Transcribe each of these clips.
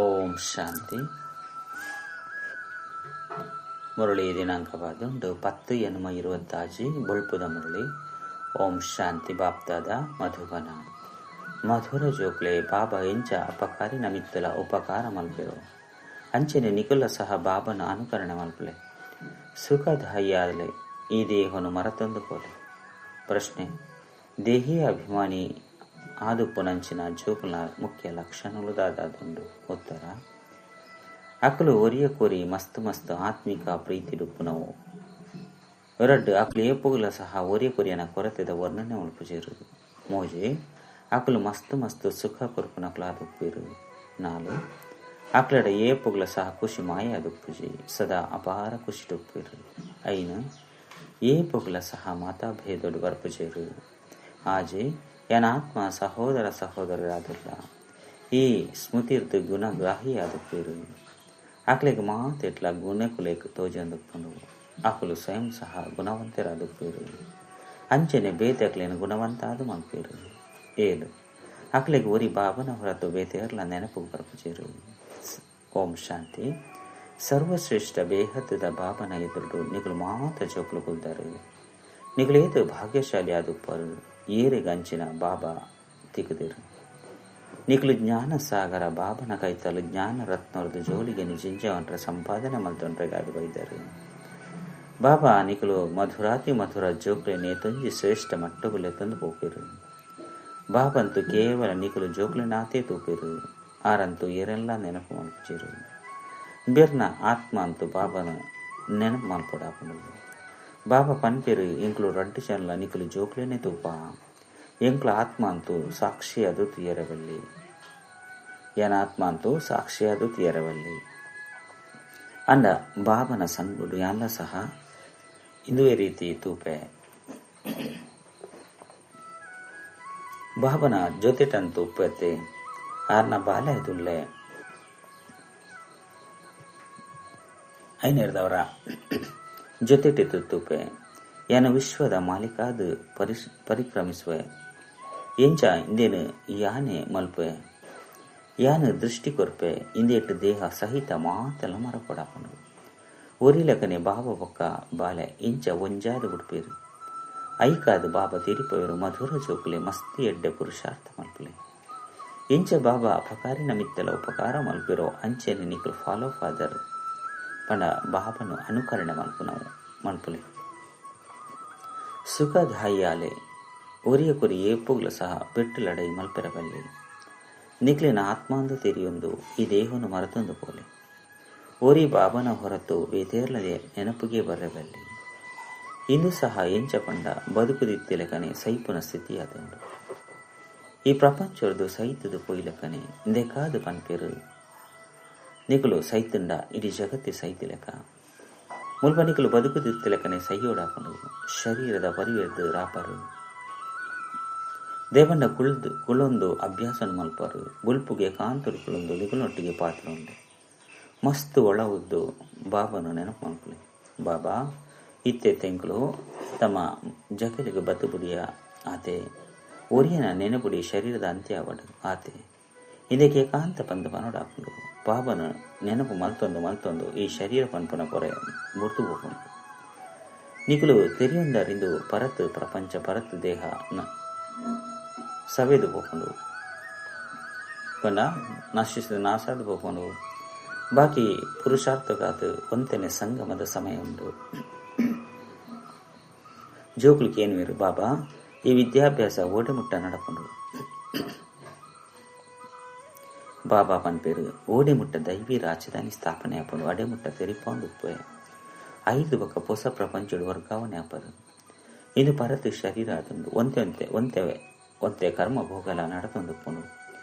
ಓಂ ಶಾಂತಿ. ಮುರಳಿ ದಿನಾಂಕವಾದುಂಡು 10/8/25 ಬೊಳ್ಪುದ ಮುರಳಿ. ಓಂ ಶಾಂತಿ. ಬಾಪ್ದಾದ ಮಧುಬನ. ಮಧುರ ಜೋಕ್ಲೆ ಬಾಬಾ ಎಂಚ ಅಪಕಾರಿ ನಮಿತ್ತಲ ಉಪಕಾರ ಮಲ್ಪೆರು ಅಂಚನೆ ನಿಕುಲ ಸಹ ಬಾಬನ ಅನುಕರಣೆ ಮಲ್ಪಲೆ ಸುಖದಾಯಿಯಾದಲೆ ಈ ದೇಹವನ್ನು ಮರತೊಂದು ಪೋಲೆ. ಪ್ರಶ್ನೆ: ದೇಹಿ ಅಭಿಮಾನಿ ಆದುಪ್ಪುನಂಚಿನ ಜೋಕುಲ ಮುಖ್ಯ ಲಕ್ಷಣಗಳು ದಾದಾದುಂಡು. ಉತ್ತರ: ಅಕಲು ಒರಿಯ ಕೋರಿ ಮಸ್ತ್ ಮಸ್ತ್ ಆತ್ಮಿಕ ಪ್ರೀತಿಡುಪ್ಪುನವು. ರಡ್ಡು ಅಕಲು ಏಪುಗುಲ ಸಹ ಒರಿಯ ಕೊರಿಯನ ಕೊರತೆದ ವರ್ಣನೆ ಉಲ್ಪುಜೇರು. ಮೋಜೆ ಅಕಲು ಮಸ್ತ್ ಮಸ್ತ್ ಸುಖ ಕೊರ್ಪುನಕುಲು ಆದುಪ್ಪಿರು. 4 ಅಕ್ಲಡ ಏಪುಗುಲ ಸಹ ಖುಷಿ ಮಾಯ ಆದುಪ್ಪುಜಿ, ಸದಾ ಅಪಾರ ಖುಷಿಡುಪ್ಪಿರು. 5 ಏಪುಗುಲ ಸಹ ಮಾತಾ ಭೇದೊಡು ಬರ್ಪುಜೇರು. ಆಜೆ ಯನಾತ್ಮ ಸಹೋದರ ಸಹೋದರರಾದುಲ್ಲ ಈ ಸ್ಮೃತಿರ್ದು ಗುಣಗ್ರಾಹಿ ಆದುಪ್ಪೇರು. ಆಕಲಿಗೆ ಮಾತೆಟ್ಲ ಗುಣಕುಲೇಕ್ ತೋಜಂದುಪ್ಪುಂಡು. ಆಕಲು ಸ್ವಯಂ ಸಹ ಗುಣವಂತರಾದುಪ್ಪೇರು. ಅಂಚನೆ ಬೇತೆಕ್ಲೇನು ಗುಣವಂತಾದ ಮಲ್ಪೇರು. 7 ಆಕಲಿಗೆ ಒರಿ ಬಾಬನ ಹೊರತು ಬೇತೆಯರ್ಲ ನೆನಪು ಬರ್ಪುಜೇರು. ಓಂ ಶಾಂತಿ. ಸರ್ವಶ್ರೇಷ್ಠ ಬೇಹದ್ದದ ಬಾಬನ ಎದುರುಡು ನಿಗುಲು ಮಾತ ಜೋಕುಲು ಕುಲ್ದಾರು. ನಿಗುಲೇದು ಭಾಗ್ಯಶಾಲಿ ಆದುಪ್ಪರು. ಏರೆಗಂಚಿನ ಬಾಬಾ ತಿಗುದಿರು. ನಿಗುಲು ಜ್ಞಾನ ಸಾಗರ ಬಾಬನ ಕೈತಲು ಜ್ಞಾನ ರತ್ನರದು ಜೋಲಿಗೆ ನಿಜಿಂಜವಂಟ್ರ ಸಂಪಾದನೆ ಮಲ್ತೊಂಡ್ರೆಗಾದು ಬೈದರು. ಬಾಬಾ ನಿಗುಲು ಮಧುರಾತಿ ಮಧುರ ಜೋಕ್ಲೆ ನೇತೊಂಜಿ ಶ್ರೇಷ್ಠ ಮಟ್ಟಗುಲೆ ತಂದು ಪೋಪಿರು. ಬಾಬಂತು ಕೇವಲ ನಿಗುಲು ಜೋಕ್ಲೆ ನಾತೆ ತೂಪಿರು. ಆರಂತೂ ಏರೆಲ್ಲ ನೆನಪು ಮಲ್ಪುಜಿರು. ಬೆರ್ನ ಆತ್ಮ ಅಂತೂ ಬಾಬನ ನೆನಪು ಮಲ್ಪೊಡಾಪುಂಡು. ಬಾಬಾ ಪನ್ಪೆರು ಎಂಕ್ಲು ರಡ್ಡು ಜನಲ ನಿಕುಲು ಜೋಕ್ಲೇನೆ ತೂಪ. ಎಂಕ್ಲ ಆತ್ಮ ಅಂತೂ ಸಾಕ್ಷಿ ಅದು ತುಯರವಲ್ಲಿ. ಏನ ಆತ್ಮ ಅಂತೂ ಸಾಕ್ಷಿ ಅದು ತುಯರವಲ್ಲಿ ಅಂಡ ಬಾಬನ ಸಂಗುಡು ಎಲ್ಲ ಸಹ ಇಂದುವೇ ರೀತಿ ತೂಪೆ. ಬಾಬನ ಜೊತೆಟಂತೂ ಉಪ್ಪತ್ತೆ ಆರ್ನ ಬಾಲ್ಯದುಲ್ಲೆ ಐನೇರ್ದವರ ಜೊತೆಟಿತ್ತು ತೂಪೆ. ಯಾನ ವಿಶ್ವದ ಮಾಲೀಕಾದ ಪರಿಕ್ರಮಿಸುವೆ. ಎಂಚ ಇಂದೇನು ಯಾನೆ ಮಲ್ಪೆ ಯಾನು ದೃಷ್ಟಿ ಕೊರ್ಪೆ ಇಂದೇಟು ದೇಹ ಸಹಿತ ಮಾತೆಲ್ಲ ಮರಪಡಾಪುಂಡು. ಒರಿಲಕನೆ ಬಾಬಾ ಬೊಕ್ಕ ಬಾಲೆ ಇಂಚ ಒಂಜಾದ ಬಿಡ್ಪೇರು. ಐಕಾದ ಬಾಬಾ ತಿರಿಪೋಯರು ಮಧುರ ಜೋಕುಲೆ ಮಸ್ತಿ ಎಡ್ಡೆ ಪುರುಷಾರ್ಥ ಮಲ್ಪಲೆ. ಎಂಚ ಬಾಬಾ ಅಪಕಾರಿನ ಮಿತ್ತಲ ಉಪಕಾರ ಮಲ್ಪಿರೋ ಅಂಚೆನೆ ನಿಕುಲು ಫಾಲೋ ಫಾದರ್ ಪಂಡ ಬಾಬನು ಅನುಕರಣೆ ಮಲ್ಪುನವು ಮಲ್ಪುಲೆ. ಸುಖದಾಯಿಯಾಲೆ ಒರಿಯ ಕೊರಿ ಏಪುಗ್ಲ ಸಹ ಪೆಟ್ಟು ಲಡೈ ಮಲ್ಪೆರಬಲ್ಲಿ. ನಿಕ್ಲಿನ ಆತ್ಮಾಂದು ತೆರಿಯೊಂದು ಈ ದೇಹವನ್ನು ಮರೆತೊಂದು ಪೋಲೆ. ಒರಿ ಬಾಬನ ಹೊರತು ಬೇತೇರ್ಲದೆ ನೆನಪುಗೆ ಬರಬಲ್ಲಿ. ಇಂದು ಸಹ ಎಂಚ ಪಂಡ ಬದುಕುದಿತ್ತಿಲಕನೆ ಸೈಪುನ ಸ್ಥಿತಿಯಾದುಂಡು. ಈ ಪ್ರಪಂಚರದು ಸೈತದು ಪೊಯ್ಲಕನೆ ಇಂದೆಕಾದು ಪನ್ಪೆರು. ನಿಕುಲು ಸೈತುಂಡ ಇಡೀ ಜಗತ್ತಿ ಸೈತಿಲಕ. ಮುಲ್ಪ ನಿಕುಲು ಬದುಕುದಿತ್ತಿಲಕನೆ ಸೈಯೋಡಾಪುಂಡು. ಶರೀರದ ಪರಿವೆರ್ದು ರಾಪರು. ದೇವಣ್ಣ ಕುಳ್ದು ಕುಳೊಂದು ಅಭ್ಯಾಸ ಮಲ್ಪರು. ಬುಲ್ಪುಗೆ ಕಾಂತರು ಕುಳೊಂದು ನಿಗುಲೊಟ್ಟಿಗೆ ಪಾತ್ರ ಉಂಡು. ಮಸ್ತ್ ಒಳ ಉದ್ದು ಬಾಬನು ನೆನಪು ಮಲ್ಪುಲೆ. ಬಾಬಾ ಇತ್ತೆ ತೆಂಕುಲು ತಮ್ಮ ಜಗಲಿಗೆ ಬತ್ತುಬುಡಿಯ ಆತೆ. ಒರಿಯನ ನೆನಪುಡಿ ಶರೀರದ ಅಂತ್ಯ ಅವಡು ಆತೆ. ಇದಕ್ಕೆ ಏಕಾಂತ ಪಂದು ಪನೋಡಾಪುಂಡು. ಬಾಬನು ನೆನಪು ಮಲ್ತೊಂದು ಮಲ್ತೊಂದು ಈ ಶರೀರ ಪನ್ಪುನ ಪೊರೆ ಮುರ್ತು ಹೋಗುಂಡು. ನಿಕುಲು ತೆರಿಯೊಂದರಿಂದು ಪರತ್ ಪ್ರಪಂಚ ಪರತ್ ದೇಹ ಸವೆದು ಹೋಗುಂಡು. ಪಂಡ ನಶಿಸಿದ ನಾಸಾದು ಹೋಗುಂಡು. ಬಾಕಿ ಪುರುಷಾರ್ಥಕ್ಕಾದ ಒಂತೆನೆ ಸಂಗಮದ ಸಮಯ ಉಂಡು. ಜೋಕುಲಿಗೆ ಏನುವೇರು ಬಾಬಾ ಈ ವಿದ್ಯಾಭ್ಯಾಸ ಓಡೆಮುಟ್ಟ ನಡಪುಂಡು. ಬಾಬಾ ಪನ್ಪೇರು ಓಡೆಮುಟ್ಟ ದೈವಿ ರಾಜಧಾನಿ ಸ್ಥಾಪನೆ ಆಪುಂಡು. ಅಡೆಮುಟ್ಟ ತೆರಿಪೊಂದು ಉಪ್ಪೆ. 5 ಬೊಕ್ಕ ಪೊಸ ಪ್ರಪಂಚಡು ವರ್ಗಾವಣೆ ಆಪರು. ಇದು ಪರತು ಶರೀರ ಆದುಂಡು. ಒಂತೆ ಒಂತೆ ಒಂತೆ ಒಂತೆ ಕರ್ಮ ಭೋಗಲ ನಡತೊಂದುಪ್ಪುಂಡು.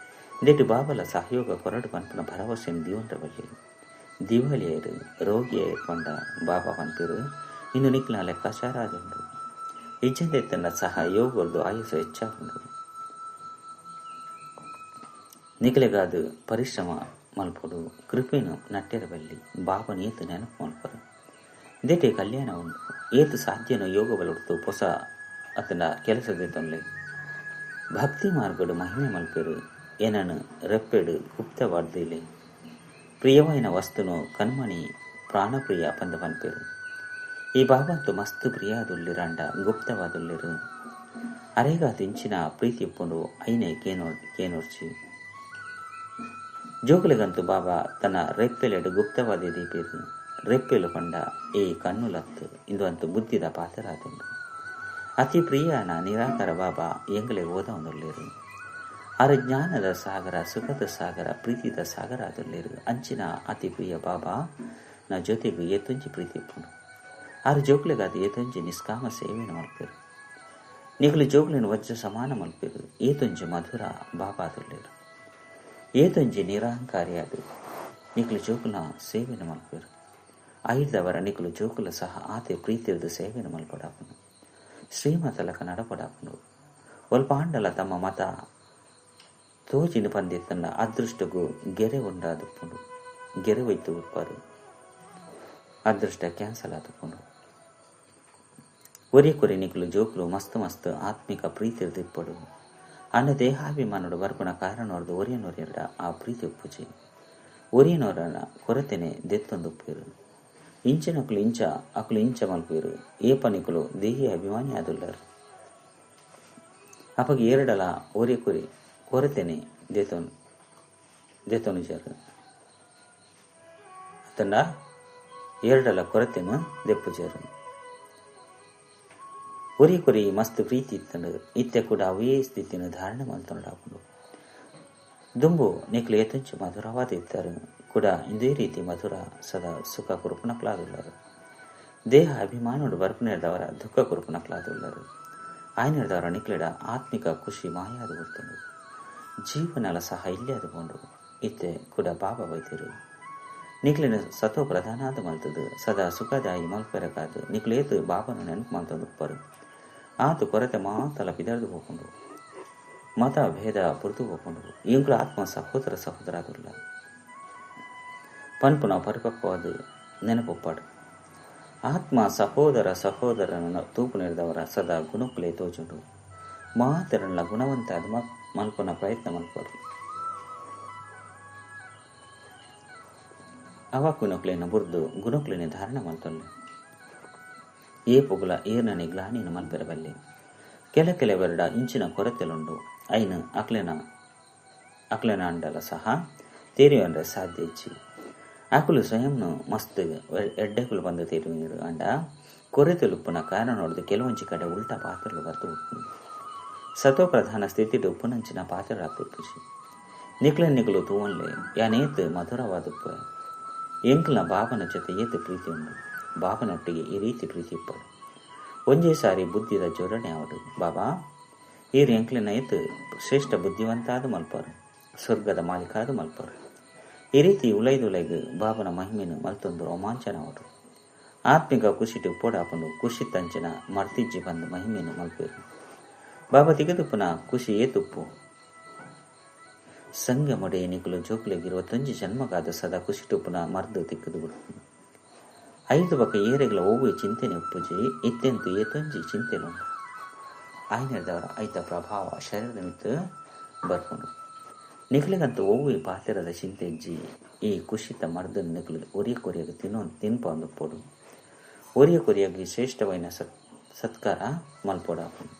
ಇಂದೆಟು ಬಾಬಲ ಸಹಯೋಗ ಕೊರಡು ಪನ್ಪುನ ಭರವಸೆಯನ್ನು ದೀವೊಂಡ್ರಬಲ್ಲಿ. ದಿವಾಳಿಯರು ರೋಗಿಯರು ಪಂಡ ಬಾಬಾ ಪನ್ಪೇರು ಇಂದು ನಿಕ್ಲ ಲೆಕ್ಕಾಚಾರ ಆದುಂಡು. ಇಜ್ಜಂದೆತ್ತಂಡ ಸಹ ಯೋಗರ್ದು ಆಯುಸ್ಸು ಹೆಚ್ಚಾಪುಂಡು. ನಿಕಲೆಗಾದ ಪರಿಶ್ರಮ ಮಲ್ಪೊಡು. ಕೃಪೆನು ನಟ್ಟೆರಬಲ್ಲಿ. ಬಾಬನ ಏತು ನೆನಪು ಮಲ್ಪರು. ಇಂದೆಟೆ ಕಲ್ಯಾಣ ಉಂಡು. ಏತು ಸಾಧ್ಯನೋ ಯೋಗ ಬಲೊಡ್ತು ಪೊಸ ಅತನ ಕೆಲಸದ ತೊಂದರೆ. ಭಕ್ತಿ ಮಾರ್ಗಡು ಮಹಿಮೆ ಮಲ್ಪೆರು. ಏನನು ರೆಪ್ಪೆಡು ಗುಪ್ತವಾಡ್ದಿಲೆ. ಪ್ರಿಯವಾಯಿನ ವಸ್ತುನು ಕಣ್ಮಣಿ ಪ್ರಾಣಪ್ರಿಯ ಪಂದ ಪನ್ಪೇರು. ಈ ಬಾಬಂತು ಮಸ್ತ್ ಪ್ರಿಯಾದುಲ್ಲಿರಂಡ ಗುಪ್ತವಾದುಲ್ಲಿರು. ಅರೇಗ ತಿಂಚಿನ ಪ್ರೀತಿ ಉಪ್ಪುಂಡು ಐನೆ ಕೇನೋರ್ಚಿ. ಜೋಕುಲೆಗಂತೂ ಬಾಬಾ ತನ್ನ ರೆಪ್ಪೆಲೆಡು ಗುಪ್ತವಾದಿ ದೀಪೇರು. ರೆಪ್ಪೆಲು ಪಂಡ ಈ ಕಣ್ಣುಲತ್ತು ಇಂದು ಅಂತೂ ಬುದ್ಧಿದ ಪಾತ್ರರಾದುಂಡು. ಅತಿ ಪ್ರಿಯನ ನಿರಾಕಾರ ಬಾಬಾ ಎಂಗಲೆ ಓದವನುಳ್ಳೇರು. ಆರು ಜ್ಞಾನದ ಸಾಗರ, ಸುಖದ ಸಾಗರ, ಪ್ರೀತಿದ ಸಾಗರ ಆದುಲ್ಲೇರು. ಅಂಚಿನ ಅತಿ ಪ್ರಿಯ ಬಾಬಾ ನ ಜೊತೆಗೂ ಏತೊಂಜಿ ಪ್ರೀತಿ ಉಪ್ಪುಂಡು. ಆರು ಜೋಕುಲೆಗಾದ ಏತೊಂಜಿ ನಿಷ್ಕಾಮ ಸೇವೆಯನ್ನು ಮಲ್ಪೇರು. ನಿಗುಲು ಜೋಕುಲಿನ ವಜ್ರ ಸಮಾನ ಮಲ್ಪೇರು. ಏತೊಂಜಿ ಮಧುರ ಬಾಬಾ ಆದುಲ್ಲೇರು. ಏತೊಂಜಿ ನಿರಹಂಕಾರಿಯಾದ ನಿಗುಲು ಜೋಕುಲ ಸೇವೆಯನ್ನು ಮಲ್ಪೇರು. ಐದವರ ನಿಗುಲು ಜೋಕುಲ ಸಹ ಆತೆ ಪ್ರೀತಿರದ ಸೇವೆಯನ್ನು ಮಲ್ಪಡಾಪನು. ಶ್ರೀಮತಲಕ ನಡಪಡಾಪನು. ಒಲ್ಪಾಂಡಲ ತಮ್ಮ ಮತ ತೋಜಿನ ಪಂದಿತ್ತನ್ನ ಅದೃಷ್ಟಗೂ ಗೆರೆ ಉಂಡಾದುಪ್ಪುಂಡು. ಗೆರೆ ಒಯ್ತು ಉಪ್ಪಾರು ಅದೃಷ್ಟ ಕ್ಯಾನ್ಸಲ್ ಆದುಪ್ಪುಂಡು. ಒರಿ ಕೊರಿ ನಿಕುಲು ಜೋಕುಲು ಮಸ್ತ್ ಮಸ್ತ್ ಆತ್ಮಿಕ ಪ್ರೀತಿರ್ದಿಪ್ಪಡು. ಅನ್ನ ದೇಹಾಭಿಮಾನೋಡು ಬರ್ಪುನ ಕಾರಣೋರ್ದು ಒರಿಯನೊರಿಯರ ಆ ಪ್ರೀತಿ ಉಪ್ಪುಜಿ. ಒರಿಯನೋರನ ಕೊರತೆನೆ ದೆತ್ತೊಂದುಪ್ಪೇರು. ಇಂಚಿನಕುಲು ಇಂಚ ಅಕುಲು ಇಂಚ ಮಲ್ಪೇರು. ಏಪ ನಿಕುಲು ದೇಹಿ ಅಭಿಮಾನಿ ಆದುಲ್ಲರು. ಅಪಗ ಏರಡಲ ಒರಿ ಕೊರಿ ಕೊರತೆನೆ ದೇತೊನುಜರು. ಅತಂಡ ಏರಡಲ ಕೊರತೆನು ದೆಪ್ಪುಜರು. ಒರಿ ಕೊರಿ ಮಸ್ತ್ ಪ್ರೀತಿ ಇತ್ತಂಡು ಇತ್ತೆ ಕೂಡ ಅವೇ ಸ್ಥಿತಿನ ಧಾರಣೆ ಮಲ್ತೊಂಡಾಪುಂಡು. ದುಂಬು ನಿಕ್ಲು ಏತೊಂಚಿ ಮಧುರವಾದ ಇತ್ತಾರೆ ಕೂಡ ಇಂದೇ ರೀತಿ ಮಧುರ ಸದಾ ಸುಖ ಕುರುಪುನಕ್ಲಾದುಲ್ಲರು. ದೇಹ ಅಭಿಮಾನೋಡು ಬರ್ಪುನೇರ್ದವರ ದುಃಖ ಕುರುಪುನಕ್ಲಾದುಲ್ಲರು. ಆಯ್ನೇರ್ದವರ ನಿಕ್ಲೆಡ ಆತ್ಮಿಕ ಖುಷಿ ಮಾಯಾದ ಗೊತ್ತುಂಡು. ಜೀವನಲ ಸಹ ಇಲ್ಲೇ ಅದುಕೊಂಡು ಇತ್ತೆ ಕೂಡ ಬಾಬಾ ವೈದ್ಯರು ನಿಕ್ಲಿನ ಸತೋ ಪ್ರಧಾನಾದ ಮಲ್ತದು ಸದಾ ಸುಖದಾಯಿ ಮಲ್ಪೆರಕಾದು ನಿಕ್ಲೇತು ಬಾಬನ ನೆನಪು ಮಲ್ತೊಂದುಪ್ಪರು. ಆತು ಕೊರತೆ ಮಾತಲ ಬಿದರ್ದು ಹೋಗೊಂಡು ಮತ ಭೇದ ಪುರ್ದು ಹೋಗೊಂಡು ಇಂಕ್ಲ ಆತ್ಮ ಸಹೋದರ ಸಹೋದರಾದುಲ್ಲ ಪನ್ಪುನ ಪರಿಪಕ್ವವಾದ ನೆನಪೊಪ್ಪಾಡು. ಆತ್ಮ ಸಹೋದರ ಸಹೋದರನ ತೂಪು ನೀಡಿದವರ ಸದಾ ಗುಣಕುಲೇ ತೋಜುಂಡು. ಮಾತರನ್ನ ಗುಣವಂತ ಅದು ಮಲ್ಪನ ಪ್ರಯತ್ನ ಮಲ್ಪರು. ಅವ ಗುಣಕುಲೇನ ಬುರ್ದು ಗುಣಕುಲೇನೆ ಧಾರಣ ಮಲ್ತೊಲ್ಲೆ. ಏ ಪೊಗುಲ ಏರ್ನನೆ ಗ್ಲಾನಿನ ಮಲ್ಪೆರಬಲ್ಲೆ. ಕೆಲ ಕೆಲವೆರಡ ಇಂಚಿನ ಕೊರತೆಲುಂಡು. ಐನು ಅಕ್ಲೆನ ಅಂಡಲ ಸಹ ತೇರಿಯೊಂದ್ರೆ ಸಾಧ್ಯ ಇಚ್ಚಿ. ಆಕುಲು ಸ್ವಯಂನು ಮಸ್ತ್ ಎಡ್ಡೆಕುಲು ಬಂದು ತೇರುವಿರು. ಅಂಡ ಕೊರತೆಲುಪ್ಪುನ ಕಾರಣ ನೋಡಿದು ಕೆಲವೊಂಜಿ ಕಡೆ ಉಲ್ಟಾ ಪಾತ್ರలు ಬರ್ತು ಉಪ್ಪುಂಡು. ಸತೋ ಪ್ರಧಾನ ಸ್ಥಿತಿಡು ಉಪ್ಪುನಂಚಿನ ಪಾತ್ರ ಆಪುಜಿ. ನಿಕ್ಲ ನಿಕುಲು ತೂವನ್ಲೆ ಯಾನೇತು ಮಧುರವಾದುಪ್ಪ. ಎಂಕ್ಲ ಬಾಬನ ಜೊತೆ ಏತು ಪ್ರೀತಿ ಉಂಡು. ಬಾಬನೊಟ್ಟಿಗೆ ಈ ರೀತಿ ಪ್ರೀತಿ ಇಪ್ಪಡು. ಒಂಜೇ ಸಾರಿ ಬುದ್ಧಿದ ಜೋಡಣೆ ಅವಡು. ಬಾಬಾ ಈರು ಎಂಕ್ಲಿನ ಏತು ಶ್ರೇಷ್ಠ ಬುದ್ಧಿವಂತಾದ ಮಲ್ಪರು, ಸ್ವರ್ಗದ ಮಾಲೀಕಾದ ಮಲ್ಪರು. ಈ ರೀತಿ ಉಲೈದುಲೈಗು ಬಾಬನ ಮಹಿಮೆನು ಮಲ್ತೊಂದು ರೋಮಾಂಚನ ಅವಡು. ಆತ್ಮಿಕ ಖುಷಿಟು ಪೋಡಾಪನು ಖುಷಿ ತಂಚಿನ ಮರ್ತಿಜ್ಜಿ ಬಂದು ಮಹಿಮೆನು ಮಲ್ಪೇರು. ಬಾಬಾ ತಿಗದುಪ್ಪನ ಖುಷಿ ಏತುಪ್ಪು. ಸಂಘ ಮೊಡೆ ನಿಕುಲು ಜೋಕುಲೆಗಿರುವ ತೊಂಜಿ ಜನ್ಮಗಾದ ಸದಾ ಖುಷಿಟುಪ್ಪುನ ಮರ್ದು ತಿಕ್ಕದು ಬಿಡು. ಐದು ಬಕ ಏರೆಗಳ ಓವೆ ಚಿಂತೆನೆ ಉಪ್ಪುಜಿ. ಇತ್ತೆಂತು ಏತೊಂಜಿ ಚಿಂತೆಲು ಆಯ್ನೆದವರ ಐತ ಪ್ರಭಾವ ಶರೀರದ ಮಿತ್ತು ಬರ್ಪುಂಡು. ನಿಕುಲೆಗಂತೂ ಓವೆ ಪಾತಿರದ ಚಿಂತೆಜ್ಜಿ. ಈ ಕುಶಿತ ಮರ್ದನ್ನು ನಿಕುಲು ಒರಿಯ ಕೊರಿಯಾಗ ತಿನ್ಪ ಅಂದುಪ್ಪೋಡು. ಒರಿಯ ಕೊರಿಯಾಗಿ ಶ್ರೇಷ್ಠವೈನ ಸತ್ಕಾರ ಮಲ್ಪೋಡಾಪುಂಡು.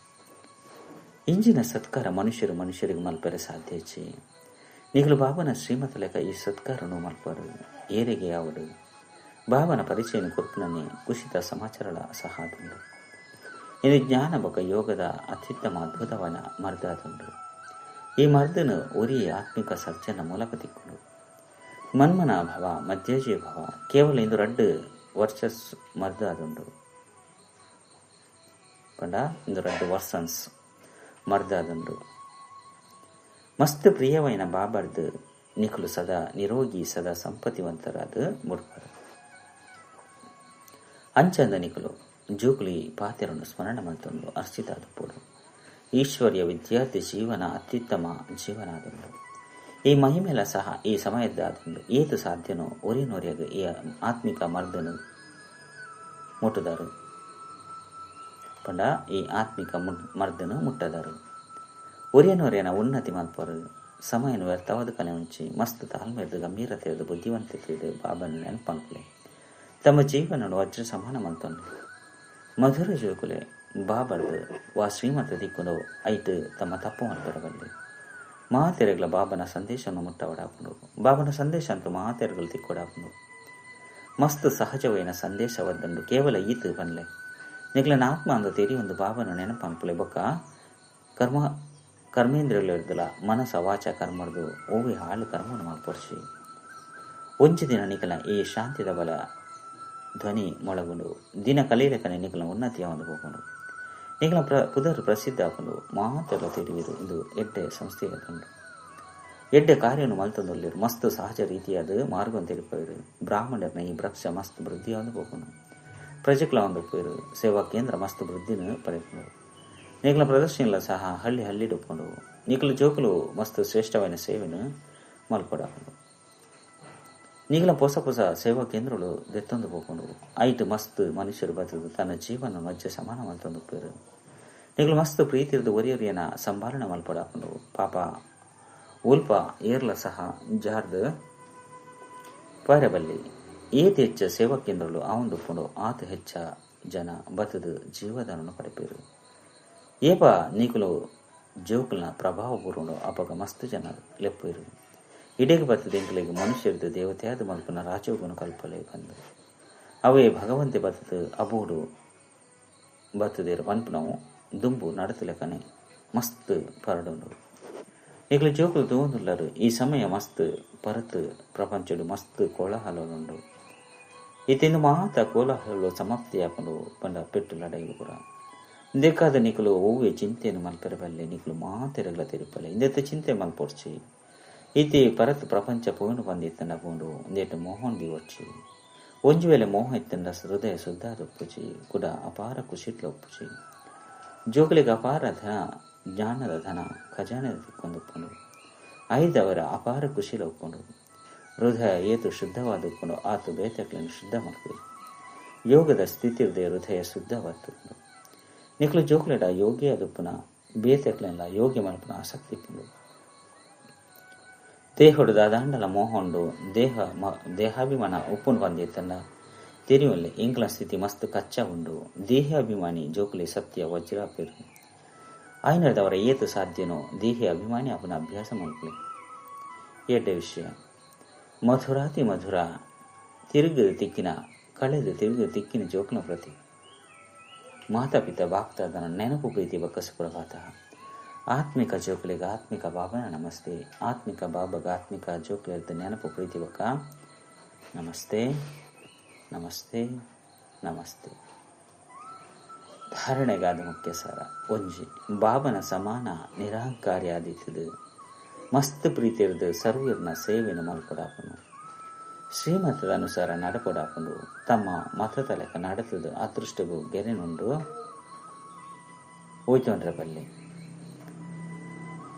ಇಂಜಿನ ಸತ್ಕಾರ ಮನುಷ್ಯರು ಮನುಷ್ಯರಿಗೆ ಮಲ್ಪೆರೆ ಸಾಧ್ಯ ಹೆಚ್ಚಿ. ನಿಕುಲು ಬಾಬನ ಶ್ರೀಮತ ಲೆಕ್ಕ ಈ ಸತ್ಕಾರನು ಮಲ್ಪರು. ಏರೆಗೆ ಯಾವಡು ಬಾಬನ ಪರಿಚಯನ ಕುರ್ಪುನನ್ನೇ ಕುಶಿತ ಸಮಾಚಾರಗಳ ಸಹ ಆದುಂಡು. ಇದು ಜ್ಞಾನ ಬೊಕ ಯೋಗದ ಅತ್ಯುತ್ತಮ ಅದ್ಭುತವಾದ ಮರ್ದಾದುಂಡು. ಈ ಮರ್ದನು ಒರಿಯ ಆತ್ಮಿಕ ಸರ್ಜನ ಮೂಲಕ ತಿಕ್ಕೊಂಡು. ಮನ್ಮನ ಭವ ಮಧ್ಯಜಿ ಭವ ಕೇವಲ ಇಂದು ರಡ್ಡು ವರ್ಷಸ್ ಮರ್ದಾದುಂಡು. ಪಂಡ ಇಂದು ರಡ್ಡು ವರ್ಷನ್ಸ್ ಮರ್ದಾದುಂಡು. ಮಸ್ತ್ ಪ್ರಿಯವೈನ ಬಾಬರ್ದು ನಿಕುಲು ಸದಾ ನಿರೋಗಿ ಸದಾ ಸಂಪತ್ತಿವಂತರಾದ ಮುಡ್ಪರು. ಅಂಚಂದ ನಿಕುಲು ಜೋಕುಲಿ ಪಾತೆರನ್ನು ಸ್ಮರಣ ಮಲ್ತೊಂದು ಅರ್ಚಿತಾದುಪ್ಪೊಡು. ಈಶ್ವರ್ಯ ವಿದ್ಯಾರ್ಥಿ ಜೀವನ ಅತ್ಯುತ್ತಮ ಜೀವನ ಆದುಂಡು. ಈ ಮಹಿಮೆಲ ಸಹ ಈ ಸಮಯದ್ದಾದುಂಡು. ಏತು ಸಾಧ್ಯನೋ ಒರಿನೊರಿಯಾಗ ಈ ಆತ್ಮಿಕ ಮರ್ದನು ಮುಟ್ಟುದಾರು. ಪಂಡ ಈ ಆತ್ಮಿಕ ಮರ್ದನು ಮುಟ್ಟದಾರು. ಒರಿಯನೊರಿಯನ ಉನ್ನತಿ ಮಲ್ಪರು. ಸಮಯನು ವ್ಯರ್ಥವಾದ ಕಲೆ ಉಂಚಿ ಮಸ್ತ್ ತಾಳ್ಮೆರ್ದು ಗಂಭೀರತೆಯದು ಬುದ್ಧಿವಂತಿಕೆದು ಬಾಬನ ನೆನಪನ್ಪುಲೆ ತಮ್ಮ ಜೀವನನು ವಜ್ರ ಸಮಾನ ಮಲ್ತೊಂಡು ಮಧುರ ಜೋಕುಲೆ ಬಾಬರ್ದು ವಾ ಶ್ರೀಮತ ದಿಕ್ಕುಂಡು ಐಟ್ ತಮ್ಮ ತಪ್ಪು ಮಲ್ಪೆರಬಲ್ಲಿ ಮಾತೆರೆಗಳ ಬಾಬನ ಸಂದೇಶವನ್ನು ಮುಟ್ಟವಡಾಪುಂಡು ಬಾಬನ ಸಂದೇಶ ಅಂತೂ ಮಾತೆರೆಗಳು ತಿಕ್ಕೊಡಾಪುಂಡು ಮಸ್ತ್ ಸಹಜವೈನ ಸಂದೇಶವದ್ದಂಡು ಕೇವಲ ಈತು ಪನ್ಲೆ ನಿಗ್ಲನ ಆತ್ಮ ಅಂದ ತೆರಿ ಒಂದು ಬಾಬನ ನೆನಪನ್ಪುಲೆ ಬೊಕ್ಕ ಕರ್ಮ ಕರ್ಮೇಂದ್ರಿಯಗಳಿರ್ದಲ ಮನಸ ವಾಚ ಕರ್ಮರ್ದು ಓವಿ ಹಾಳು ಕರ್ಮವನ್ನು ಮಲ್ಪೊಡ್ಸಿ ಒಂಜಿ ದಿನ ನಿಕಲ ಈ ಶಾಂತಿದ ಬಲ ಧ್ವನಿ ಮೊಳಗುಂಡು ದಿನ ಕಲೀಲಕನೆ ನಿಕಲ ಉನ್ನತಿಯ ಒಂದು ಹೋಗುಂಡು ನಿಕಲ ಪುದರ್ ಪ್ರಸಿದ್ಧ ಆಪುಂಡು ಮಾತೆಲ್ಲ ತಿಳಿವಿರು ಇದು ಎಡ್ಡೆ ಸಂಸ್ಥೆಯಾದುಂಡು ಎಡ್ಡೆ ಕಾರ್ಯವನ್ನು ಮಲ್ತೊಂದೊಲ್ಲಿರು ಮಸ್ತ್ ಸಹಜ ರೀತಿಯಾದ ಮಾರ್ಗವನ್ನು ತಿಳಿಪಯಿರು ಬ್ರಾಹ್ಮಣರನ್ನ ಈ ವೃಕ್ಷ ಮಸ್ತ್ ವೃದ್ಧಿಯಾದ ಹೋಗುಂಡು ಪ್ರಜೆಗಳ ಒಂದು ಪೋಯಿರು ಸೇವಾ ಕೇಂದ್ರ ಮಸ್ತ್ ವೃದ್ಧಿನ ಪಡೆಕೊಂಡು ನಿಕಲ ಪ್ರದರ್ಶನಲ ಸಹ ಹಳ್ಳಿ ಹಳ್ಳಿಡುಕೊಂಡು ನಿಕಲ ಜೋಕುಲು ಮಸ್ತ್ ಶ್ರೇಷ್ಠವಾದ ಸೇವೆನು ಮಲ್ಪಡಾಪುಂಡು ನಿಕಲ ಪೊಸ ಪೊಸ ಸೇವಾ ಕೇಂದ್ರಗಳು ದೆತ್ತೊಂದು ಹೋಗೊಂಡು ಐಟು ಮಸ್ತ್ ಮನುಷ್ಯರು ಬದುಕು ತನ್ನ ಜೀವನ ಮಧ್ಯೆ ಸಮಾನ ಮಲ್ತೊಂದು ಪೋಯಿರು ನಿಕಲು ಮಸ್ತ್ ಪ್ರೀತಿರ್ದು ಒರಿಯೊರಿಯನ ಸಂಭಾಳನೆ ಮಲ್ಪಡಾಪುಂಡು ಪಾಪ ಉಲ್ಪ ಏರ್ಲ ಸಹ ಜಾರ್ದು ಪೈರಬಲ್ಲಿ ಏತ್ ಹೆಚ್ಚ ಸೇವಾ ಕೇಂದ್ರಗಳು ಆವಂದುಪ್ಪುಂಡು ಆತ ಹೆಚ್ಚ ಜನ ಬತದು ಜೀವದಾನವನ್ನು ಪಡೆಪೇರು ಏಪ ನೀಕುಲು ಜೋಕುಲ್ನ ಪ್ರಭಾವ ಬೂರುಂಡು ಅಪಗ ಮಸ್ತ್ ಜನ ಲೆಪ್ಪೇರು ಇಡೀಗ ಬತ್ತದ ಎಂಕಲಿಗೆ ಮನುಷ್ಯರದು ದೇವತೆಯಾದ ಮಲ್ಪನ ರಾಜೋಗನು ಕಲ್ಪಲೆ ಬಂದು ಅವೇ ಭಗವಂತೆ ಬತ್ತದು ಅಬೋಡು ಬತ್ತದೇರು ಪನ್ಪುನವು ದುಂಬು ನಡತಲೆಕನೆ ಮಸ್ತ್ ಪರಡುಂಡು ನಿಕಲು ಜೋಕುಲು ತೂವೊಂದುಲ್ಲರು ಈ ಸಮಯ ಮಸ್ತ್ ಪರತ್ ಪ್ರಪಂಚಡು ಮಸ್ತ್ ಕೋಲಾಹಲುಂಡು ಇತ್ತಿಂದು ಮಾತ ಕೋಲಾಹಲು ಸಮಾಪ್ತಿಯಾಪುಂಡು ಪಂಡ ಪೆಟ್ಟು ಲಡೈಲು ಪೂರ ಇಂದೆಕಾದ ನಿಕಲು ಒವ್ವೆ ಚಿಂತೆಯನ್ನು ಮಲ್ಪೆರಬಲ್ಲೆ ನಿಕಲು ಮಾತೆರಗ್ಲ ತಿರುಪಲೆ ಇಂದೆತ್ತ ಚಿಂತೆ ಮಲ್ಪೊಡ್ಚಿ ಇತಿ ಪರತ್ ಪ್ರಪಂಚ ಪೋನು ಬಂದಿತ್ತಂಡ ಪೋಂಡು ಇಂದೇಟ ಮೋಹನ್ ದಿವೊಡ್ಚಿ ಒಂಜಿ ವೇಳೆ ಮೋಹ ಇತ್ತಂಡ ಹೃದಯ ಶುದ್ಧ ಒಪ್ಪುಚಿ ಕೂಡ ಅಪಾರ ಖುಷಿಟ್ಲ ಒಪ್ಪುಚಿ ಜೋಕುಲಿಗೆ ಅಪಾರ ಧನ ಜ್ಞಾನದ ಧನ ಖಜಾನೆ ತಿಕ್ಕೊಂದುಪ್ಪುಂಡು ಐದವರ ಅಪಾರ ಖುಷಿಲ ಒಪ್ಪುಂಡು ಹೃದಯ ಏತು ಶುದ್ಧವಾದುಕೊಂಡು ಆತು ಬೇತಕ್లను ಶುದ್ಧ ಮಲ್ಪುವೆ ಯೋಗದ ಸ್ಥಿತಿ ಹೃದಯ ಹೃದಯ ಶುದ್ಧವಾದುಕೊಂಡು ನಿಕ್ಲು ಜೋಕುಲೆಡ ಯೋಗಿ ಅದುಪ್ಪುನ ಬೇತಕ್ಲೆಲ್ಲ ಯೋಗ್ಯ ಮಲ್ಪುನ ಆಸಕ್ತಿ ಇಪ್ಪುಂಡು ದೇಹೊಡು ದಾದಾಂಡಲ ಮೋಹಂಡು ದೇಹ ದೇಹಾಭಿಮಾನ ಉಪ್ಪುಂಡು ಬಂದಿತ್ತಂಡ ತೆರಿಯುವಲ್ಲೆ ಇಂಕ್ಲ ಸ್ಥಿತಿ ಮಸ್ತ್ ಕಚ್ಚಾ ಉಂಡು ದೇಹಾಭಿಮಾನಿ ಜೋಕುಲೆ ಸತ್ಯ ವಜ್ರಾಪೇರು ಆಯ್ನದವರ ಏತು ಸಾಧ್ಯನೋ ದೇಹ ಅಭಿಮಾನಿ ಅವನ ಅಭ್ಯಾಸ ಮಲ್ಪಲೆ ಎಡ್ಡೆ ವಿಷಯ ಮಧುರಾತಿ ಮಧುರ ತಿರುಗು ತಿಕ್ಕಿನ ಕಳೆದು ತಿರುಗು ತಿಕ್ಕಿನ ಜೋಕುನ ಪ್ರತಿ ಮಾತಾಪಿತ ಬಾಪ್ತಾದನ ನೆನಪು ಪ್ರೀತಿ ಬಕ್ಕ ಸುಪ್ರಭಾತ ಆತ್ಮಿಕ ಜೋಕುಲಿಗೆ ಆತ್ಮಿಕ ಬಾಬನ ನಮಸ್ತೆ ಆತ್ಮಿಕ ಬಾಬಗ ಆತ್ಮಿಕ ಜೋಕುಲಿರ್ದ ನೆನಪು ಪ್ರೀತಿ ಬಕ್ಕ ನಮಸ್ತೆ ನಮಸ್ತೆ ನಮಸ್ತೆ. ಧಾರಣೆಗಾದ ಮುಖ್ಯ ಸಾರ ಒಂಜಿ ಬಾಬನ ಸಮಾನ ನಿರಹಂಕಾರಿ ಆದಿತ್ತದು ಮಸ್ತ್ ಪ್ರೀತಿರ್ದು ಸರ್ವೀರ್ನ ಸೇವೆನ ಮಲ್ಪಡಾಪನು ಶ್ರೀಮತದ ಅನುಸಾರ ನಡಪಡಾಪುಂಡು ತಮ್ಮ ಮತದ ಲೆಕ್ಕ ನಡೆತದು ಅದೃಷ್ಟಗೂ ಗೆರೆನುಂಡು ಹೋಯ್ತೊಂಡ್ರೆ ಬಲ್ಲಿ.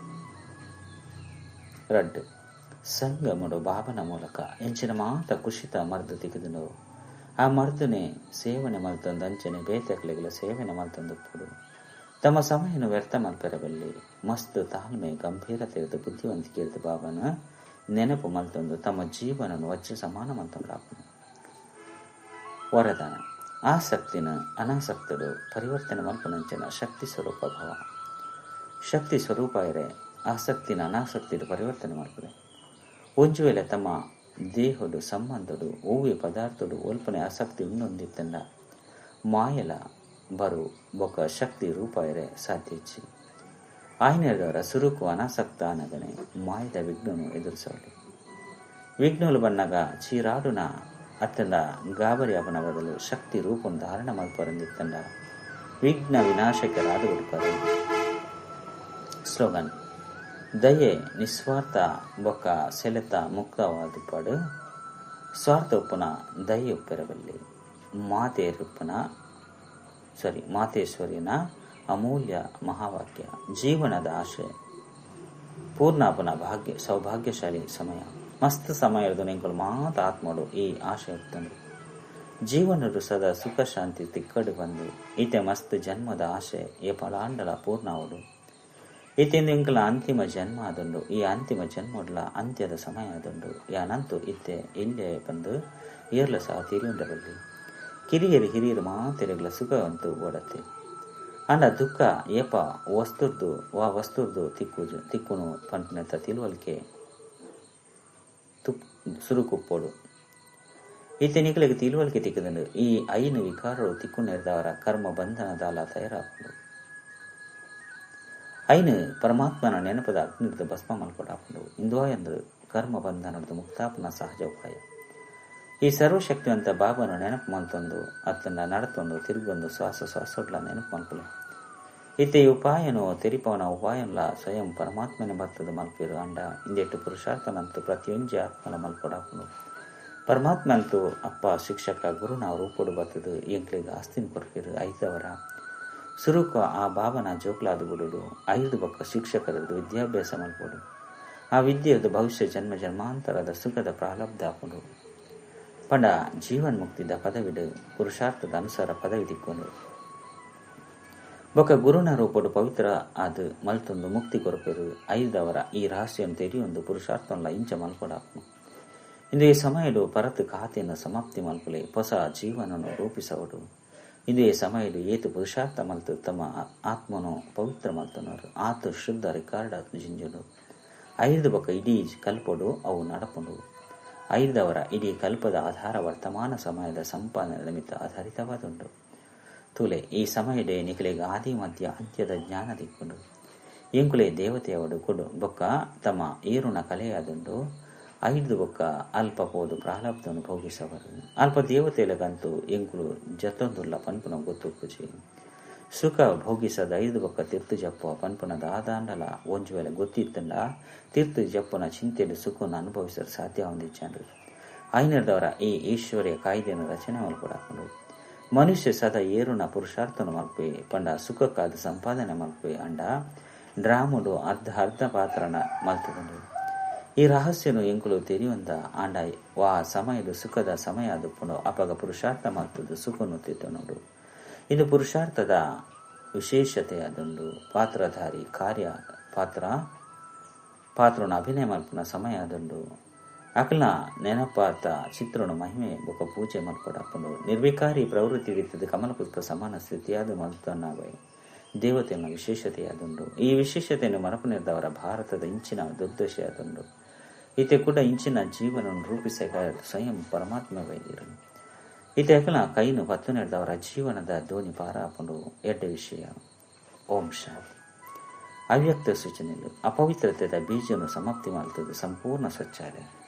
ರಡ್ಡು ಸಂಗಮಡು ಬಾಬನ ಮೂಲಕ ಎಂಚಿನ ಮಾತ ಕುಶಿತ ಮರ್ದು ತಿಗಿದನು ಆ ಮರ್ದನೆ ಸೇವನೆ ಮಲ್ತೊಂದು ಅಂಚನೆ ಬೇತಕ್ಲೆಗಳ ಸೇವನೆ ಮಲ್ತೊಂದುಪ್ಪುಡು ತಮ್ಮ ಸಮಯನು ವ್ಯರ್ಥ ಮಲ್ಪೆರಬಲ್ಲಿ ಮಸ್ತ್ ತಾಳ್ಮೆ ಗಂಭೀರತೆ ಇರ್ದು ಬುದ್ಧಿವಂತಿಕೆ ಇರ್ದು ಬಾಬನ ನೆನಪು ಮಲ್ತೊಂದು ತಮ್ಮ ಜೀವನನು ವಜ್ರ ಸಮಾನ ಮಲ್ತೊಂಡಾಪುನು. ವರದಾನ ಆಸಕ್ತಿನ ಅನಾಸಕ್ತಡು ಪರಿವರ್ತನೆ ಮಲ್ಪನಂಚನ ಶಕ್ತಿ ಸ್ವರೂಪ ಭವ ಶಕ್ತಿ ಸ್ವರೂಪ ಇರೆ ಆಸಕ್ತಿನ ಅನಾಸಕ್ತಿಡು ಪರಿವರ್ತನೆ ಮಲ್ಪುವೆ. ಒಂಜು ವೇಳೆ ತಮ್ಮ ದೇಹಡು ಸಂಬಂಧಡು ಓವ್ಯ ಪದಾರ್ಥಡು ಒಲ್ಪನೆ ಆಸಕ್ತಿ ಉನ್ನೊಂದಿತ್ತಂಡ ಮಾಯಲ ಬರು ಬೊಕ ಶಕ್ತಿ ರೂಪ ಇರೆ ಸಾಧ್ಯ ಇಚ್ಚಿ ಆಯ್ನದವರ ಸುರುಕು ಅನಾಸಕ್ತ ಅನಗನೆ ಮಾಯದ ವಿಘ್ನನು ಎದುರಿಸೋಡು. ವಿಘ್ನಲು ಬಣ್ಣಗ ಚೀರಾಡುನ ಅತ್ತಂಡ ಗಾಬರಿ ಅವನ ಬದಲು ಶಕ್ತಿ ರೂಪನ್ನು ಧಾರಣ ಮಲ್ಪರಂದಿತ್ತಂಡ ವಿಘ್ನ ವಿನಾಶಕರಾದ ಕೊಡ್ತಾರೆ. ಸ್ಲೋಗನ್ ದಯೆ ನಿಸ್ವಾರ್ಥ ಬೊಕ್ಕ ಸೆಲೆತ ಮುಕ್ತವಾದುಪಾಡು ಸ್ವಾರ್ಥ ಉಪ್ಪುನ ದಯೆ ಉಪ್ಪೆರಬಲ್ಲಿ ಮಾತೇಶ್ವರಿನ ಅಮೂಲ್ಯ ಮಹಾವಾಕ್ಯ ಜೀವನದ ಆಶೆ ಪೂರ್ಣಾಪನ ಭಾಗ್ಯ ಸೌಭಾಗ್ಯಶಾಲಿ ಸಮಯ ಮಸ್ತ್ ಸಮಯದ ನಿಂಕುಲು ಮಾತ ಆತ್ಮಡು ಈ ಆಶೆ ಇರ್ತಂಡು ಜೀವನರು ಸದಾ ಸುಖ ಶಾಂತಿ ತಿಕ್ಕಡು ಬಂದು ಈತೆ ಮಸ್ತ್ ಜನ್ಮದ ಆಶೆ ಏ ಫಲಾಂಡಲ ಪೂರ್ಣಾವಡು. ಇತ್ತೆಂದು ಎಂಕಲ ಅಂತಿಮ ಜನ್ಮ ಆದುಂಡು. ಈ ಅಂತಿಮ ಜನ್ಮಡ್ಲ ಅಂತ್ಯದ ಸಮಯ ಆದುಂಡು. ಯಾನಂತೂ ಇತ್ತೆ ಇಲ್ಲೇ ಬಂದು ಏರ್ಲ ಸಹ ತಿರಿಯುಂಡರಲ್ಲಿ ಕಿರಿಯರು ಹಿರಿಯರು ಮಾತೆರೆಗ್ಲ ಸುಖವಂತೂ ಓಡತ್ತೆ. ಅಂಡ ದುಃಖ ಏಪ ವಸ್ತುರ್ದು ವಾ ವಸ್ತುರ್ದು ತಿಕ್ಕುನು ಪಂಪನೆತ್ತ ತಿಳುವಳಿಕೆ ಸುರುಕುಪ್ಪೋಡು. ಈತ ನಿಕಲಿಗೆ ತಿಳುವಳಿಕೆ ತಿಕ್ಕದಂಡು. ಈ ಐನು ವಿಕಾರರು ತಿಕ್ಕು ನೆರೆದವರ ಕರ್ಮ ಬಂಧನದಾಲ ತಯಾರಾಪುಂಡು. ಐನು ಪರಮಾತ್ಮನ ನೆನಪದ ಅಗ್ನಿರ್ದ ಭಸ್ಮ ಮಲ್ಕೊಡಾಪುಂಡು. ಇಂದುವ ಎಂದು ಕರ್ಮ ಬಂಧನದ ಮುಕ್ತಾಪನ ಸಹಜ ಉಪಾಯ. ಈ ಸರ್ವಶಕ್ತಿವಂತ ಬಾಬನ ನೆನಪು ಮಲ್ತೊಂದು ಅತ್ತನ್ನ ನಡತೊಂದು ತಿರುಗೊಂದು ಶ್ವಾಸ ಶ್ವಾಸೊಡ್ಲ ನೆನಪು ಮಲ್ಪಲೆ. ಇತ್ತೆ ಈ ಉಪಾಯನು ತೆರಿಪವನ ಉಪಾಯನ್ಲ ಸ್ವಯಂ ಪರಮಾತ್ಮನೆ ಬರ್ತದ ಮಲ್ಪಿರು. ಅಂಡ ಇಂದೆಟ್ಟು ಪುರುಷಾರ್ಥನಂತೂ ಪ್ರತಿಯೊಂಜಿ ಆತ್ಮನ ಮಲ್ಕೊಡಾಪುಂಡು. ಪರಮಾತ್ಮ ಅಂತೂ ಅಪ್ಪ ಶಿಕ್ಷಕ ಗುರುನ ರೂಪುಡು ಬರ್ತದ ಎಂಕ್ಲಿಗೆ ಆಸ್ತಿನ ಕೊರ್ಪಿರು. ಐದವರ ಸುರುಕ ಆ ಬಾಬನ ಜೋಕ್ಲಾದ ಗುಡುಡು. ಐದು ಬಕ್ಕ ಶಿಕ್ಷಕರದ್ದು ವಿದ್ಯಾಭ್ಯಾಸ ಮಲ್ಪೋಡು. ಆ ವಿದ್ಯೆಯದು ಭವಿಷ್ಯ ಜನ್ಮ ಜನ್ಮಾಂತರದ ಸುಖದ ಪ್ರಾರಬ್ಧ ಆಪುಂಡು. ಪಂಡ ಜೀವನ್ ಮುಕ್ತಿದ ಪದವಿಡು ಪುರುಷಾರ್ಥದ ಅನುಸಾರ ಪದವಿ ತಿಕ್ಕೊಂಡು ಬೊಕ್ಕ ಗುರುನ ರೂಪಡು ಪವಿತ್ರ ಆದ ಮಲ್ತೊಂದು ಮುಕ್ತಿ ಕೊರಪೆರು. ಐದವರ ಈ ರಹಸ್ಯವನ್ನು ತೆರೆಯೊಂದು ಪುರುಷಾರ್ಥವನ್ನ ಇಂಚ ಮಲ್ಕೊಡಾಪು. ಇಂದು ಈ ಸಮಯಡು ಪರತು ಖಾತೆಯನ್ನು ಸಮಾಪ್ತಿ ಮಲ್ಪಲೆ ಹೊಸ ಜೀವನವನ್ನು ರೂಪಿಸವಡು. ಇಂದು ಈ ಸಮಯಡು ಏತು ಪುರುಷಾರ್ಥ ಮಲ್ತು ತಮ್ಮ ಆತ್ಮನು ಪವಿತ್ರ ಮಲ್ತನವರು ಆತ ಶುದ್ಧ ರಿಕಾರ್ಡ್ ಜಿಂಜುಡು. ಐದು ಬೊಕ್ಕ ಇಡೀ ಕಲ್ಪಡು ಅವು ನಡಪುಂಡು. ಐದವರ ಇಡೀ ಕಲ್ಪದ ಆಧಾರ ವರ್ತಮಾನ ಸಮಯದ ಸಂಪಾದನೆ ನಿಮಿತ್ತ ಆಧಾರಿತವಾದುಂಡು. ತುಲೆ ಈ ಸಮಯಡೆ ನಿಕಲೆಗೆ ಆದಿ ಮಧ್ಯ ಅಂತ್ಯದ ಜ್ಞಾನ ದಿಕ್ಕೊಂಡು ಎಂಕುಲೆ ದೇವತೆಯವಡು ಕೊಡು ಬೊಕ್ಕ ತಮ್ಮ ಏರುಣ ಕಲೆಯಾದುಂಡು. ಐದು ಬೊಕ್ಕ ಅಲ್ಪ ಪೋದು ಪ್ರಾರಬ್ಧವನ್ನು ಭೋಗಿಸವರು. ಅಲ್ಪ ದೇವತೆಯಲಗಂತೂ ಎಂಕುಲು ಜತೊಂದುಲ್ಲ ಪನ್ಪುನ ಗೊತ್ತುಪ್ಪುಜಿ. ಸುಖ ಭೋಗಿಸದ ಐದು ಬೊಕ್ಕ ತೀರ್ತು ಜಪ್ಪುವ ಪನ್ಪುನ ದಾದಾಂಡಲ ಒಂಜು ವೇಳೆ ಗೊತ್ತಿತ್ತಂಡ ತೀರ್ತು ಜಪ್ಪುನ ಚಿಂತೆಯಲ್ಲಿ ಸುಖವನ್ನು ಅನುಭವಿಸಲು ಸಾಧ್ಯ ಹೊಂದಿಚ್ಚಾಂಡು. ಐನರ್ದವರ ಈ ಈಶ್ವರ್ಯ ಕಾಯ್ದೆಯನ್ನು ರಚನೆ ಮಲ್ಪಡಾಕೊಂಡು ಮನುಷ್ಯ ಸದಾ ಏರುನ ಪುರುಷಾರ್ಥನ ಮಲ್ಪೆ ಪಂಡ ಸುಖಕ್ಕಾದ ಸಂಪಾದನೆ ಮಲ್ಪೆ ಅಂಡ ಡ್ರಾಮುಡು ಅರ್ಧ ಅರ್ಧ ಪಾತ್ರನ ಮಲ್ತುಕೊಂಡು. ಈ ರಹಸ್ಯನು ಎಂಕುಲು ತೆರೆಯುವಂತ ಆಂಡ ವಾ ಸಮಯದ ಸುಖದ ಸಮಯ ಅದು ಅಪಗ ಪುರುಷಾರ್ಥ ಮಲ್ತದ್ದು ಸುಖನು ತಿತ್ತನೋಡು. ಇದು ಪುರುಷಾರ್ಥದ ವಿಶೇಷತೆ ಅದೊಂದು. ಪಾತ್ರಧಾರಿ ಕಾರ್ಯ ಪಾತ್ರನ ಅಭಿನಯ ಮಲ್ಪುನ ಸಮಯ ಅದೊಂದು. ಅಕಲ್ನ ನೆನಪಾತ ಚಿತ್ರಣ ಮಹಿಮೆ ಬೊಕ ಪೂಜೆ ಮಲ್ಪಡಾಪುಂಡು. ನಿರ್ವಿಕಾರಿ ಪ್ರವೃತ್ತಿ ರೀತಿಯ ಕಮಲಪುಷ್ಪ ಸಮಾನ ಸ್ಥಿತಿಯಾದ ಮಲ್ತನಾವೆ ದೇವತೆಯ ವಿಶೇಷತೆಯಾದುಂಡು. ಈ ವಿಶೇಷತೆಯನ್ನು ಮರಪುನೆದ್ದವರ ಭಾರತದ ಇಂಚಿನ ದುರ್ದಶೆಯಾದುಂಡು. ಈತೆ ಕೂಡ ಇಂಚಿನ ಜೀವನವನ್ನು ರೂಪಿಸಕ ಸ್ವಯಂ ಪರಮಾತ್ಮ ವೈದ್ಯರು. ಈತೆ ಅಕಲ ಕೈನು ಪತ್ತು ನೆರೆದವರ ಜೀವನದ ದೋಣಿ ಪಾರಾಪುಂಡು. ಎಡ್ಡೆ ವಿಷಯ. ಓಂ ಶಾಂತಿ. ಅವ್ಯಕ್ತ ಸೂಚನೆಗಳು ಅಪವಿತ್ರತೆದ ಬೀಜವನ್ನು ಸಮಾಪ್ತಿ ಮಾಡುತ್ತದೆ ಸಂಪೂರ್ಣ ಸ್ವಚ್ಛಾಲೆ.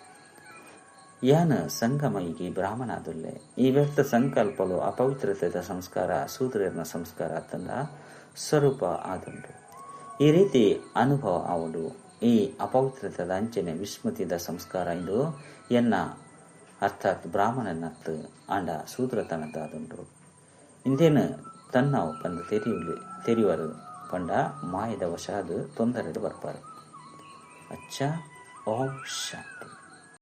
ಯಾನ ಸಂಗಮಯಿಗೆ ಬ್ರಾಹ್ಮಣಾದುಲ್ಲೆ ಈ ವ್ಯರ್ಥ ಸಂಕಲ್ಪಲು ಅಪವಿತ್ರತೆದ ಸಂಸ್ಕಾರ ಸೂತ್ರನ ಸಂಸ್ಕಾರ ತಂದ ಸ್ವರೂಪ ಆದುಂಡು. ಈ ರೀತಿ ಅನುಭವ ಆವಡು. ಈ ಅಪವಿತ್ರತೆದ ಅಂಚನೆ ವಿಸ್ಮೃತಿದ ಸಂಸ್ಕಾರ ಇದು ಎನ್ನ ಅರ್ಥಾತ್ ಬ್ರಾಹ್ಮಣನತ್ತು ಆಂಡ ಸೂತ್ರತನದಾದುಂಡು. ಇಂದೇನು ತನ್ನವು ಪಂದು ತೆರೆಯುವರು ಪಂಡ ಮಾಯದ ವಶಾದು ತೊಂದರೆಡು ಬರ್ಪಾರು. ಅಚ್ಚ, ಓಂ ಶಾಂತಿ.